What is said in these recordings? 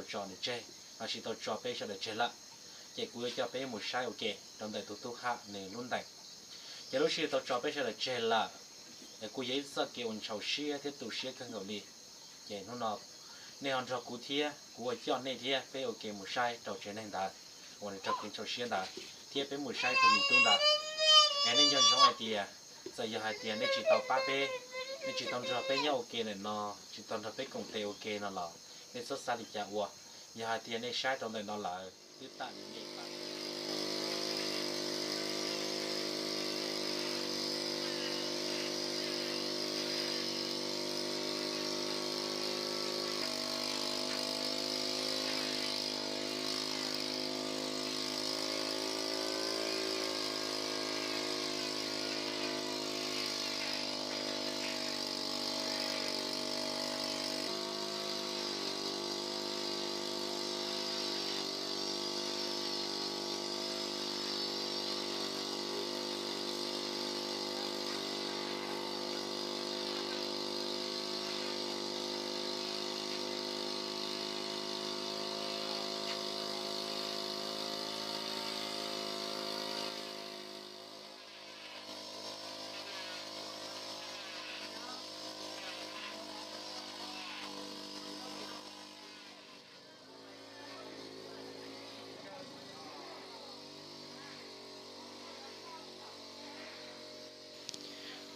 tso nws tseg, los sis tau tso peb sawv daws tseg lawm. Ces kuv yuav coj peb mus saib ua ke rau ntawm tus tub Haj nws lub ntees. Ces lub sij hawm tau tso peb sawv daws tseg lawm, kuj yog ib txoj kev uas ntxhov siab thiab tu siab kawg nkaus li. Ces hnub no nej ho nrog kuv thiab kuv ua coj nej thiab peb ua ke mus saib rau tsev neeg ntawd uas nws raug kev ntxhov siab ntawd, thiab peb mus saib tus me tub ntawd. Es nej nco ntsoov hais tias, txawm yog hais tias nej tsis tau pab peb, nej tsis tau nrog peb nyob ua ke ntawm no, tsis tau nrog peb koom tes ua ke no los, nej txhob xav li cas ua. Yog hais tias nej saib rau ntawm no lawm, twb tam li nej pab.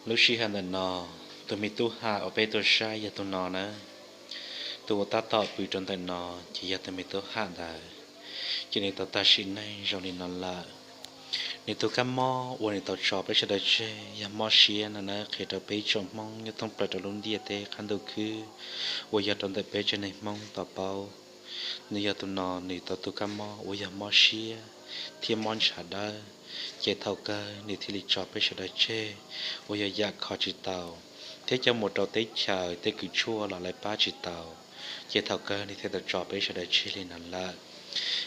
Lub sij hawm ntawm no, tus me tub Haj uas peb tuaj saib yog tus no na. Tus uas tab tom pw rau ntawm no ces yog tus me tub Haj ntawd. Ces nws tau tag sim neej zoo li no lawm. Nws tus kab mob uas nws tau tso peb sawv daws tseg yog mob siab no na, qhia rau peb tsoom Hmoob nyob thoob plaws rau lub ntiaj teb qab ntuj khwb uas yog rau ntawm peb tsev neeg Hmoob tau paub. Nws yog tus no nws tau tus kab mob uas yog mob siab thiab mob ntshav dawb, ces thaum kawg nws thiaj li tso peb sawv daws tseg uas yog yam kho tsis tau, thiab coj mus rau teb chaws tej kws tshuaj los lawv pab tsis tau, ces thaum kawg nws thiaj tau tso peb sawv daws tseg li no lawm.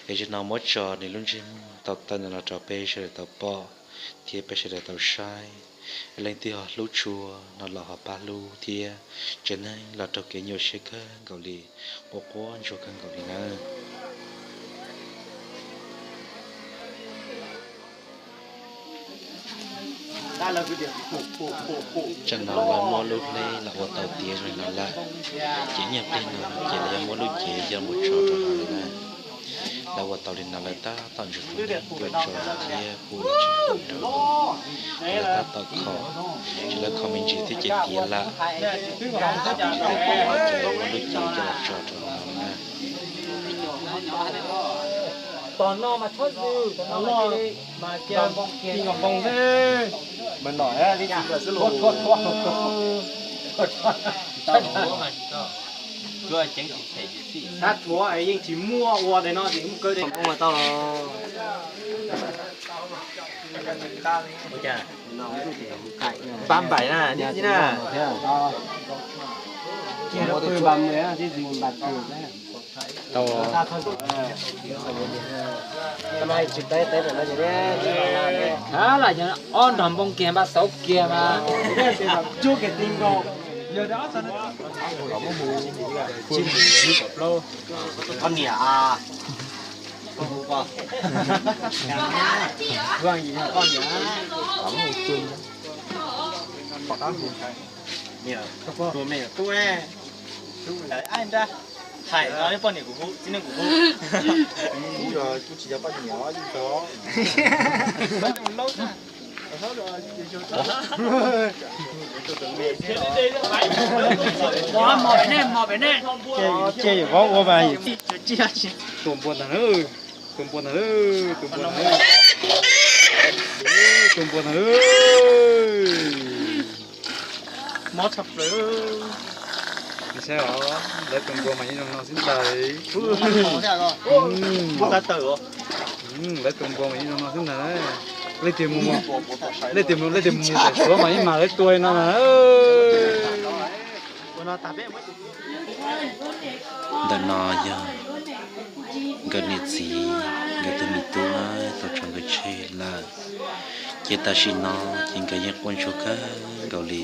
Es zaum no muab tso nws lub ntsej muag tau tawm ntawm no rau peb sawv daws tau pom thiab peb sawv daws tau saib. Leej twg ho hlub tshua no los ho pab hlub thiab, tsev neeg los raug kev nyuaj siab kawg nkaus li, quaj quaj ntsuag kawg nkaus li na. Tsam no lawv muab lub hleb los ua tau tiav zoo li no lawm, ces ib nyuag pliag no ces lawv yuav muab lub cev coj mus tso rau hauv li na. Lawv ua tau li no lawv tab tom ntsuag tus neeg tuaj tso thiab kuj ua tsis tau rau hauv. Lawv tab tom kho, ces lawv kho me ntsis thiab ces tiav lawm. Kho me ntsis thiab tiav lawm ces lawv muab lub cev coj los tso rau hauv no na. Tos no mas txhob zwm, tos no mas cia li mas cia li nkaus npoo xwb. Mas no li cas xwb los. Sab thuav yeej tsis muaj ua daim no ces mus kaw daim npoo mas tau los. Pab npaim na, tib si na. Tau. Lam yog ob nrog npoo kiag npaj xauv kiag mas. Ob niam a, koj hu koj. Vaj yim yog koj niam. Tus me nyuam tub, tub lawv ab nrab, hais no poj niam kuv hu, txiv neej kuv hu. Kuv tsis yog poj niam os. Ces yuav ua mas tus npua ntag, tus npua ntag, tus npua ntag, tus npua ntag. Mob tshaj plaws. Saib os, lawv tus npua mas yeej zoo no xwb ntag. Lawv tus npua mas yeej zoo no xwb ntag. Leej twg mus, leej twg mus, leej twg mus pem Suav mas yeej mag lawv tua li no na. Ntawm no yog nkawd niam txiv, nkawd tus me tub na, tau tso nkawd tseg lawm. Ces tam sim no ces nkawd yeej quaj ntsuag kawg nkaus li.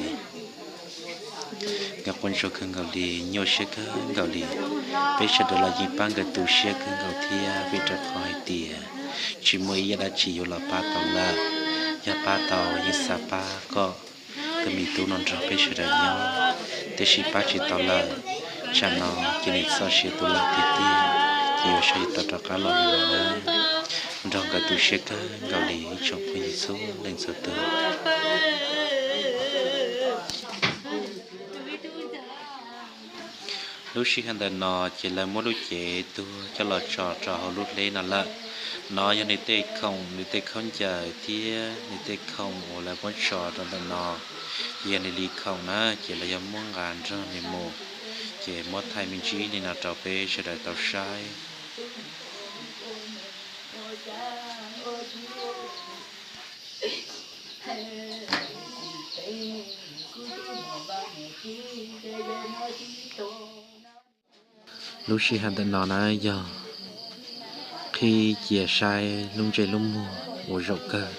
Yog quaj ntsuag kawg nkaus li, nyuaj siab kawg nkaus li. Peb sawv daws los yeej pab nkawd tu siab kawg nkaus thiab, vim rau qhov hais tias tsis muaj ib yam dab tsi yuav los pab tau lawm. Yog pab tau yeej xav pab kom tus me tub no nrog peb sawv daws nyob, tiam sis pab tsis tau lawm, tsam no ces nws txoj sia tu lawm tiag tiag, ces yuav saib yuav tau rov qab los li no na. Nrog nkawd tu siab kawg nkaus li ib tsoom phooj ywg txhua leej txhua tus. Lub sij hawm ntawm no ces lawv muab lub cev tuag coj los tso rau hauv lub hleb no lawm. No yog nws tej khoom, nws tej khaub ncaws thiab nws tej khoom uas lawv muab tso rau ntawm no, ces yog nws li khoom na, ces lawv yuav muab nqa nrog nws mus, ces muab thaij me ntsis li no rau peb sawv daws tau saib. Lub sij hawm ntawm no na yog qhib cia saib lub ntsej lub muag uas zaum kawg.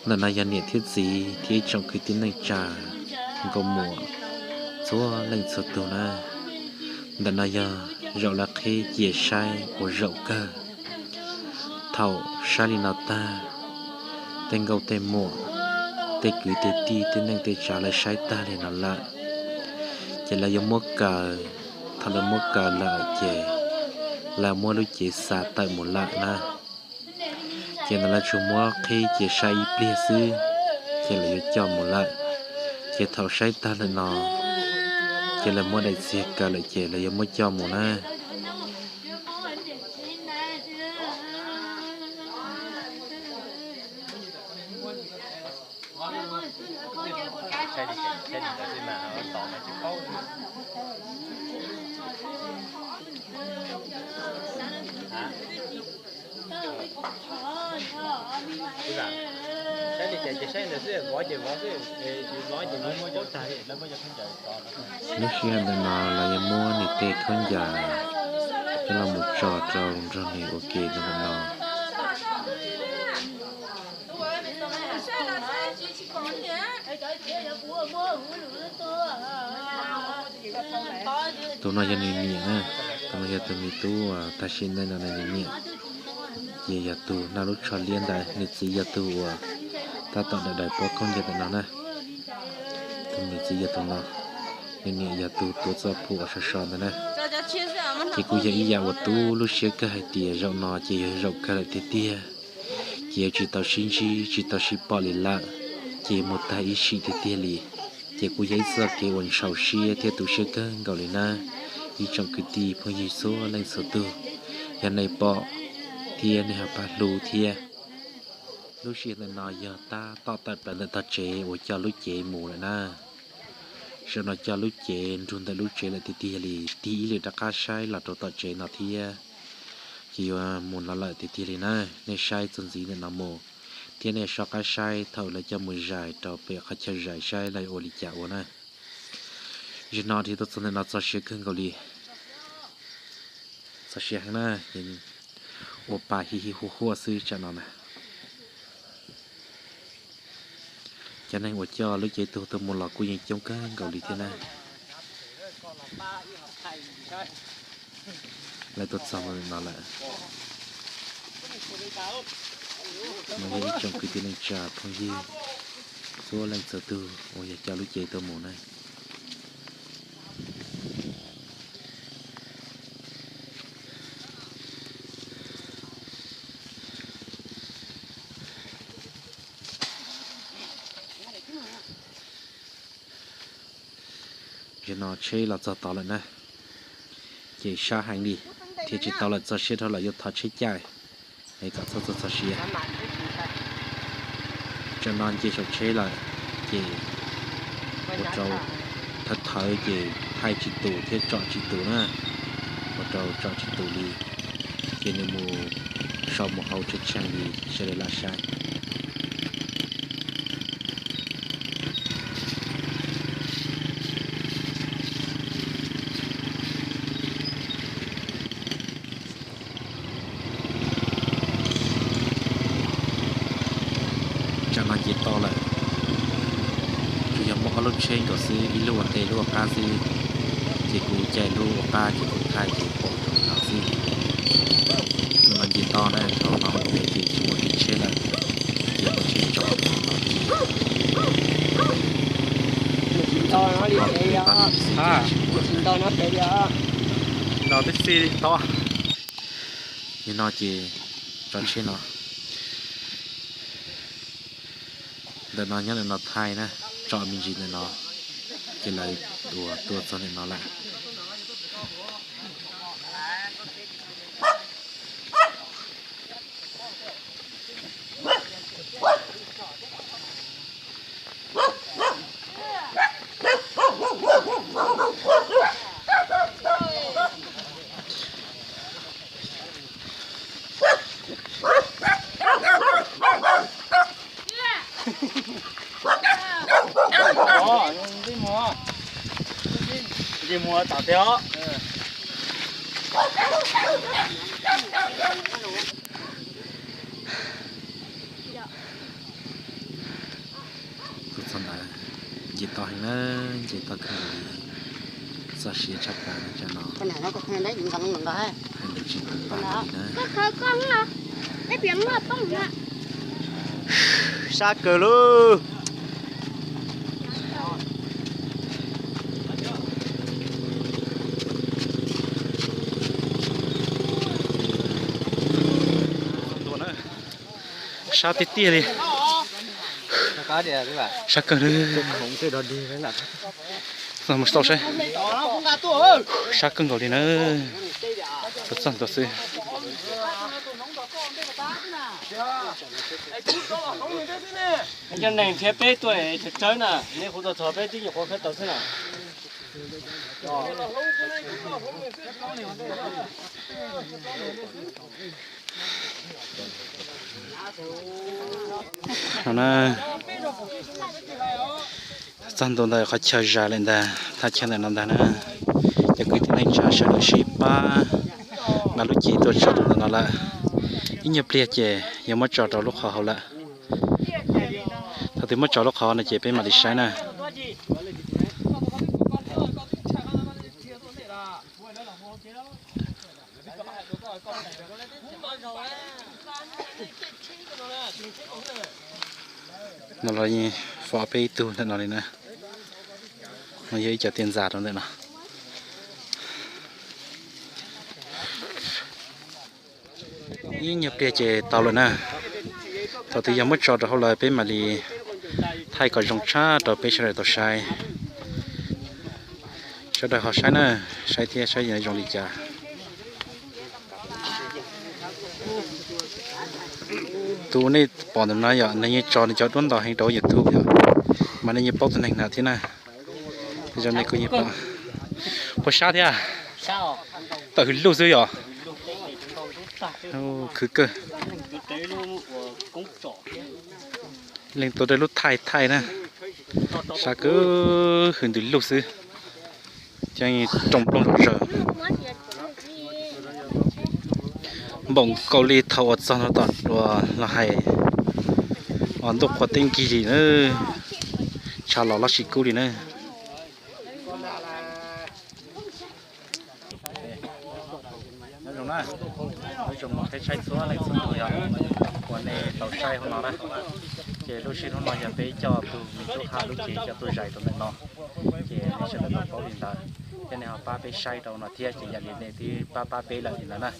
Ntawm no yog niam thiab txiv thiab ib tsoom kwv tij neej tsa, nkauj muam txhua leej txhua tus na. Ntawm no yog zaum lawv qhib cia saib uas zaum kawg. Thaum saib li no tag, tej nkauj tej muam, tej kwv tej tij tej neej tej tsav lawv saib tag li no lawm, ces lawv yuav muab kaw. Thaum lawv muab kaw lawm ces lawv muab lub cev xa tawm mus lawm na. Ces ntawm lawv tsuas muab qhib cia saib ib pliag xwb, ces lawv yuav coj mus lawm. Ces thaum saib tag lawm no, ces lawv muab daim txiag kaw lawm ces lawv yuav muab coj mus na. Lub sij hawm ntawm no lawv yuav muab nws tej khaub ncaws coj los mus tso rau nrog nws ua ke ntawm no. Tus no yog nws niam na, tus no yog tus me tub uas tag sim neej no nws niam, ces yog tus noj lub tsho liab ntawd, nws txiv yog tus uas tab tom daws daws pob khaub ncaws ntawm no na. Tus nws txiv yog tus no, nws niam yog tus tuav txoj phuam uas sov sov ntawd na. Ces kuj yog ib yam uas tu lub siab kawg hais tias zaum no ces yog zaum kawg lawm tiag tiag, ces yuav tsis tau sib ntsib tsis tau sib pom li lawm, ces yuav mus tag ib sim tiag tiag li. Ces kuj yog ib txoj kev uas ntxhov siab thiab tu siab kawg nkaus li na, ib tsoom kwv tij phooj ywg txhua leej txhua tus. Yog nej pom thiab nej ho pab hlub thiab. Lub sij hawm ntawm no yog tab tom tawm plaws ntawm tog tsev uas coj lub cev mus lawm na. Zaum no coj lub cev nrug ntawm lub tsev lawm tiag tiag li, tig ib lwm rov qab saib los rau tom tsev no thiab, ces yuav mus no lawm tiag tiag li na. Nej saib txuas ntxiv ntawm no mus, thiab nej soj qab saib thaum lawv coj mus zais rau pem qhov chaw zais saib lawv ua li cas ua na. Zaum no dhia tuaj txog ntawm no txog siav kawg nkaus li. Txog siav heev na, ua pa hi hi huaj huaj xwb tsam no na. Cov neeg uas coj lub cev tuag tuaj mus los kuj yeej coob kawg nkaus li thiab na. Lawv tuaj txog no lawm. No yog ib tsoom kwv tij neej tsa phooj ywg txhua leej txhua tug uas yog coj lub cev tuaj mus na. Zaum no tsheb los txog tod lawm na, ces sab heev li, thiab tsis tau lawm, txog siab dhau lawm yuav thov tsheb caij es kom txhob txog txog siav. Tsam no nce saum tsheb lawm, ces ua rau thawv thawv ces thaij tsis tus thiab tsom tsis tus na, ua rau tsom tsis tus li, ces nws mus sau mus hauv tshee tshee li sawv daws lam saib. Tsam no nce toj lawm, tsuas yog muaj Lub tsheb nkaus xwb, ib lub ua ntej lub ua qab xwb, ces kuv caij lub ua qab ces kuv thaij ces pom rau no xwb. Nws mas nce toj na, thaum no ua ntej ces tsis muaj tsheb lawm, ces ua tsheb tso no ces tsis muaj. Nim no ces tso tsheb no. Ntawm no nyob ntawm no thaij na, tso me ntsis ntawm no, ces lawv tua tuaj txog ntawm no lawm. Tuaj txog ntawd, nce toj heev na, nce toj kawg nkaus li, txoj sia tshaj plaws no. Hais lus tsis tu pa li na. Sab kawg lauj. Sab tiag tiag li. Sab kawg li. Mus tau saib. Sab kawg nkaus li na. Txog ntawd xwb. Cov neeg nrhiav peb tuaj tsawg tsawg na, nej hu tau txog peb twb nyuam qhuav khawb tau xwb na. No na, txog ntua ntawm qhov chaw zais lawm ntag, thaj chaw ntawm no ntag na. Cov kwv tij neej tsa sawv daws sib pab nqa lub cev tuaj tso rau ntawm no lawm. Ib nyuag pliag ces yuav muab tso rau lub qhov hauv lawm. Thaum twg muab tso lub qhov no ces peb mam li saib na. No los yeej fo peb ib tug ntawm no li na. No yog ib co tiaj ntxas rau ntawm no. Ib nyuag pliag ces tau lawm na. Thaum twg yog muab tso rau hauv lawm peb mam li thaij kom zoo tshaj rau peb sawv daws tau saib. Sawv daws ho saib na, saib thiab saib zoo li cas. Tus uas nej pom ntawm no yog nws yeej tso nws cov duab ntau heev rau YouTube yom, mas nej yeej paub tus neeg ntawd thiab na. Zoo nej kuj yeej pom. Puas sab thiab? Tawm hws lug xwb yom. Khwv kawg. Leej tuav rawv lub thaij thaij na. Sab kawg, hws ntws lug xwb. Ces rooj nplooj zom zaws. Npaum nkaus li thaum uas txog tom uas los hais, uas ntuj qhua teb nkig li na, tshav los loj sib kub li na. Nyob zoo na, nyob zoo qhia saib txhua leej txhua tus yog uas nej tau saib hauv no na. Ces lub sij hnub no yog peb coj tus me tub Haj lub cev coj tuaj zais rau ntawm no, ces nej sawv daws tau paub li ntawd, thiab nej ho pab peb saib rau no thiab ces yam li nej twb pab pab peb lawm li ntawd na.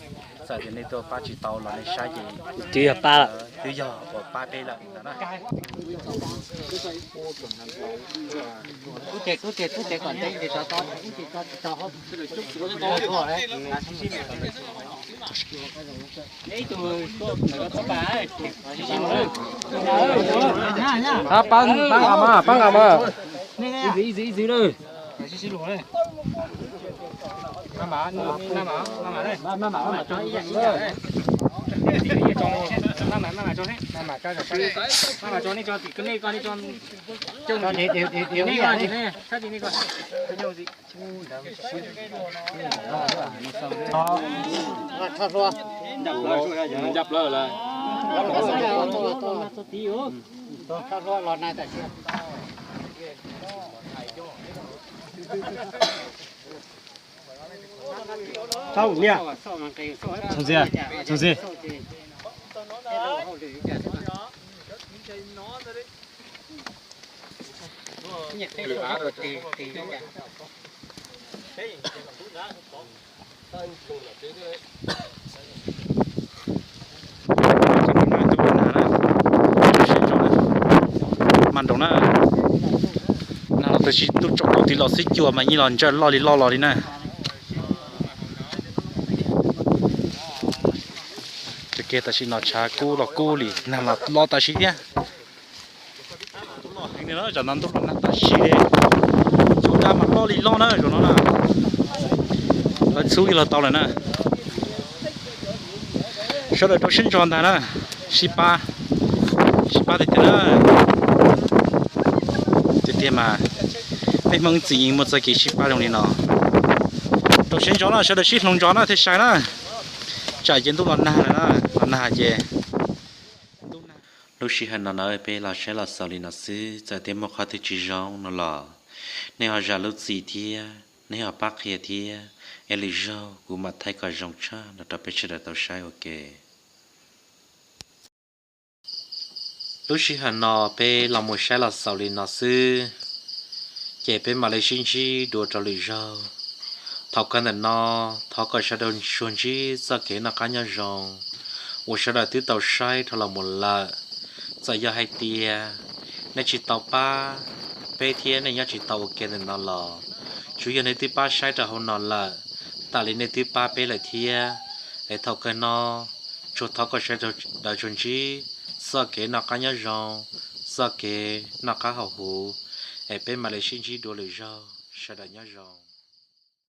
Txawm tias nej tuaj pab tsis tau los nej saib ces twb yog pab lawm, twb yog uas pab peb lawm li ntawd na. Pab, pab nqa mas, pab nqa mas. Ncaj plaws lawm. Mas nrog na, nag los tab sis tub tsoom kaub tiv los xib cua mas yeej los ntsawj loj li loj los li na. Ces kiag tam sim no tshav kub los kub li, nag los los tam sim thiab. Tam no ntuj los nag tam sim, cua dab mas loj li loj na zaum no na. Lawv txhub kiag los tau lawm na. Sawv daws rau siab ntso ntag na, sib pab, sib pab tiag tiag na. Tiag tiag mas peb Hmoob txwv yeej muaj txoj kev sib pab zoo li no. Rau siab ntso na, sawv daws sib hloov ntso na thiaj sai na. Tsam ces ntuj los nag lawm na, los nag ces Lub sij hawm no na peb los saib los xaus li no xwb, txawm tias muaj qhov twg tsis zoo no los nej ho zam lub txim thiab nej ho pab qhia thiab, es lwm zaug kuv mam thaij kom zoo tshaj no rau peb sawv daws tau saib ua ke. Lub sij hawm no peb los mus saib los xaus li no xwb, ces peb mam li sib ntsib dua rau lwm zaug. Thaum kawg ntawm no, thov kom sawv daws tsuas ntsib txoj kev noj qab nyob zoo uas sawv daws twb tau saib dhau los mus lawm. Txawm yog hais tias nej tsis tau pab peb thiab nej nyob tsis tau ua ke ntawm no los, tsuas yog nej twb pab saib rau hauv no lawm, tam li nej twb pab peb lawm thiab. Es thaum kawg no, tsuas thov kom sawv daws tsuas ntsib txoj kev noj qab nyob zoo, txoj kev noj qab haus huv, es peb mam li sib ntsib dua lwm zaug, sawv daws nyob zoo.